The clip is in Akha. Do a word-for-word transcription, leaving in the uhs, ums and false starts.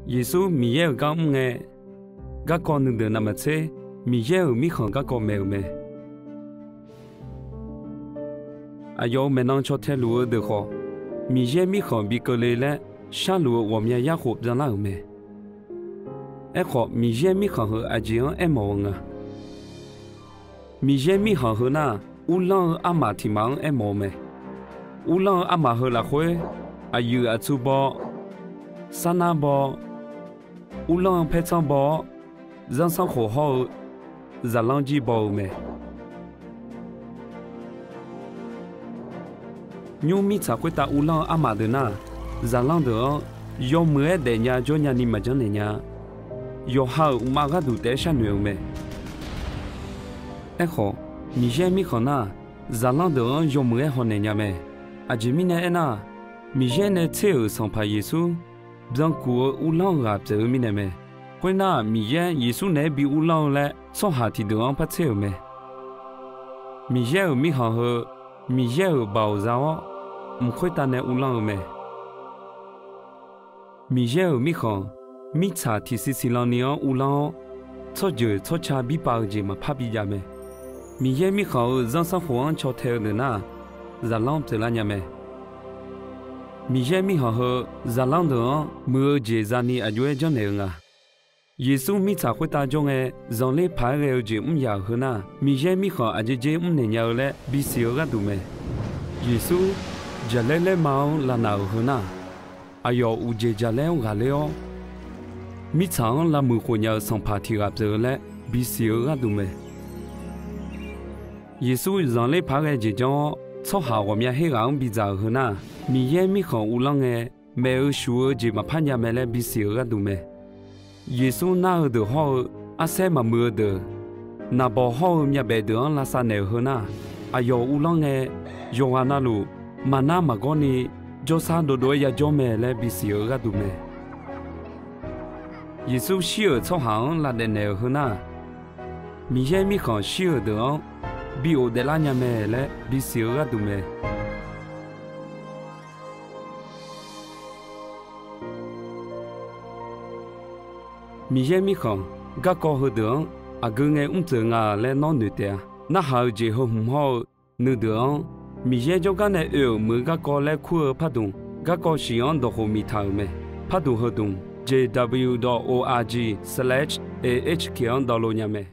Yeqsur Miqyaer-euq gar mr ngae, garkawv nuideuq navmaqtser Miqyaer-euq mirkhanq garkawv maeq-euq mae. Aqyawf-euq maeqnan caw tae luf-eu deuq khawf, Miqyaer mirkhanq bi keuvle laer sharluf-eu ghawqmya yarkhof byanlar-euq mae. Aerkhawf, Miqyaer mirkhanq heu aqjeq-anr aermawf-eu nga. Miqyaer mirkhanq heu nar, uvlanr-eu armaf tiq maf-anr aermawf-eu mae. Uvlanr-eu armaf heu lafkhoer, aqyuif aqtsu baw-awr, sarnar baw-awr, uvlanr-eu paertsanr baw-awr, zanrsanrkhof hawr-eu zaqlanr jir baw-eu mae. Nymr mirtsaq khoertav uvlanr-eu armaf deuq nar, zaqlanr deuq-anr yawmuiq-aer daefnya jawrnya ni maqjanr naeq nya-a. Yawqha-euq mqmav gharduq taef-aer sharnoeq-eu mae. Aerkhawf, Miqyaer mirkhanq nar, zaqlanr deuq-anr yawmuiq-aer hawnaeq nya mae. Aqjeq mirnae aernar, Miqyaer nae tser-euq Sanqpaq Yeqsur, byankuf-eu uvlanr-eu ghaq pyeuf-eu mirnae mae. Khoernar, Miqyaer Yeqsur naeq-aer bi uvlanr-eu laer tsawrhaq tiqdeuq-anr par tser-euq mae. Miqyaer-euq mirkhanq heu, Miqyaer-euq baoq za-awr, mq khoertav nae uvlanr-eu mae. Miqyaer-euq mirkhanq, mirtsaq tiqsiq siqlan ni-anr uvlanr-awr, tsawrjeuq tsawrca birpav-eu jeq maqpar bijav mae. Miqyaer mirkhanq-euq zanrsanrkhof-anr caw tae-eu deuq nar, zaqlanr pyeuflar nya mae. Miqyaer mirkhanq heu, zaqlanr deuq-anr muiq-eu jeq zani aq jov-aer janrnaeq-eu nga. Yeqsur mirtsaq khoertav jawr ngae, zanqler paq-aer ghae-eu jeq mr yaq-euq heu nar, Miqyaer mirkhanq aqjeq jer mrnaeq nya-eu laer bisiq-eu gharduq mae. Yeqsur, jaqlaer laerma-anr lavnaq-euq heu nar, aqyawf uqjeq jaqlaer-anr ghaqler-awr, mirtsaq-anr lavmuiq khof nya-eu sanqpaq tiq ghaq pyeuf-eu laer bisiq-eu gharduq mae. Yeqsur zanqler paq-aer ghae jeq janr-awr, tsawrhaq ghawqmya her ghaq-anr bidzaq-euq heu nar, Miqyaer mirkhanq uvlanr ngae, maef-eu shuf-eu jeq maqpar nya mae laer bisiq-eu gharduq mae. Yeqsur nar-eu deuq hawr-eu, arsaer maqmuiq-eu deuq, naqbawq hawr-eu myavbaef deuq-anr lavsav naeq-euq heu nar, aqyawf uvlanr ngae, yawqghaq navluf maqnar maqgawr ni jawrsar dovdov-aer yajawr mae laer bisiq-eu gharduq mae. Yeqsur shir-euq tsawrhaq-anr lavdaef naeq-euq heu nar, Miqyaer mirkhanq shir-euq deuq-anr bi ghofdaef lar nya mae laer bisiq-eu gharduq mae. Miqyaer mirkhanq, garkawv heudeuq-anr aqgeu ngae mrdzeuq nga laer nawr noeq taef-a. Narhaq-eu jeq heu hmq hawr-eu nuideuq-anr, Miqyaer jawrgar nae oe-euq muiq-eu garkawv laer kur-eu pardmq, garkawv shiq-anr dawqkhof miqtaq-euq mae. Pardmq heudmq, jw dot org slash ahk-anr download nya mae.